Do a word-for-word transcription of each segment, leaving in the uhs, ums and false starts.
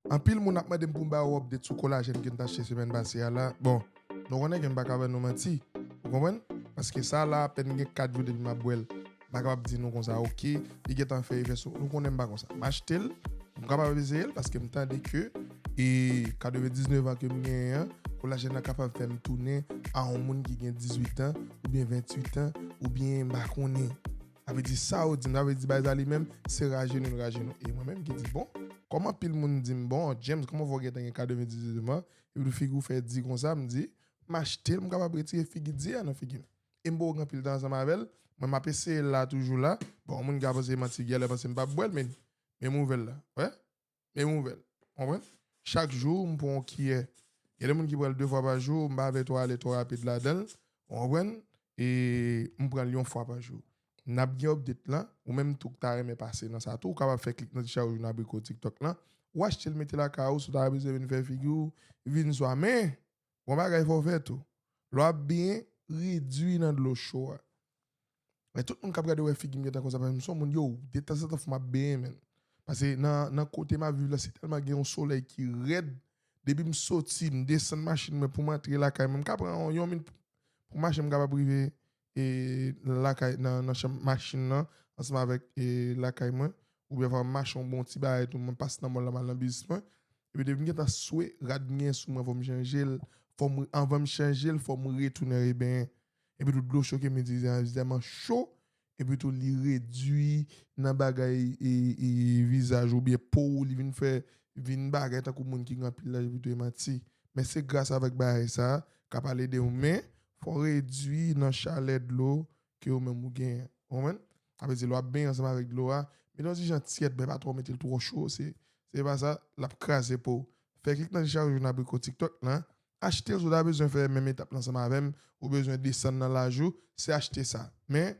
Anpil moun ap mande m pou m ba yo update sou kolajèn ke m t achte semèn pase a la. Bon, nou konnen ke m pa ka ban nou manti. Ou konprann? Paske sa la apèn gen kat jou depi m ap bwè l. M pa kapab di nou konsa, ok, li gentan fè efè sou. Nou konnen m pa konsa. M achte l, m kapab eseye l paske m tande ke e katrevendiznèf an ke m genyen an, kolajèn nan kapab fè m tounen a yon moun ki gen dizuit an, oubyen venntuit an, oubyen m pa konnen. Sa vle di sa yo di m, sa vle di bagay sa li menm, se rajenou l rajenou. E mwen menm ki di, bon, kòm anpil moun di m, bon, James, kòman fè w gentan gen katrevendiznèf an, epi tou figi w fè di konsa, m di, m achte l, m kapab retire figi di a nan figi m. E m poko gen anpil tan ansanm avè l, mwen m ap eseye l la toujou la. Bon, moun ka panse manti, genlè panse m p ap bwè l, men, men nouvèl la, wè. Men nouvèl. Konprann? Chak jou, m pran yon kiyè. Gen de moun ki pran l de fwa pa jou, m pa vle twò ale twò rapid ladan l. Ou konprann? E m pran l yon fwa pa jou. N ap gen update lan. Ou menm tou k ta renmen pase nan sa tou, ou kapab fè klik nan ti chaj wouj nan abriko TikTok lan. Ou achte l mete lakay ou, si w ta bezwen vin fè figi w, vin swa. Men, gon bagay fò w fè tou. Lè w ap benyen, redui nan dlo cho a. Men tout moun k ap gade wè figi m gentan konsa, paske m se yon moun, yo, detanzantan fò m ap benyen, menn. Paske nan, nan kote m ap viv la, se tèlman gen yon solèy ki rèd. Depi m soti, m desann machin mwen pou m antre lakay mwen, m ka pran yon, yon minit pou, pou mache, m kapab rive e, lakay, nan, nan chanm machin nan, ansanm avèk e, lakay mwen. Oubyen fò m mache yon bon ti bagay tou, mwen pase nan mòl la, m al nan biznis mwen. Epi depi m gentan swe, rad m gen sou mwen, fò m chanje l. Fò m, anvan m chanje l, fò m retounen rebenyen. Epi tou dlo cho ke m itilize an, li tèlman cho. Epi tou li redui nan bagay e, e, vizaj oubyen po w, li vin fè, vin bagay tankou moun ki gen anpil laj, epi tou e manti. Men se gras avèk bagay sa a, k ap al ede w. Men, fò w redui nan chalè dlo ke ou menm ou genyen. Ou konprann? Sa vle di, lè w ap benyen ansanm avèk dlo a, mete yon ti jan tyèd, men pa twò mete l twò cho, se, se pa sa, l ap kraze po w. Fè klik nan ti chaj wouj nan abriko TikTok lan, achte l si w ta bezwen fè menm etap lan ansanm avè m, ou bezwen desann nan laj ou, se achte sa. Men,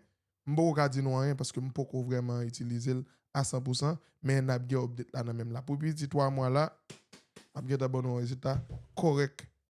m poko ka di nou anyen paske m poko vrèman itilize l a san pou san, men n ap gen update la nan men m la. Pou piti twa mwa la, m ap gentan ban nou yon rezilta kòrèk.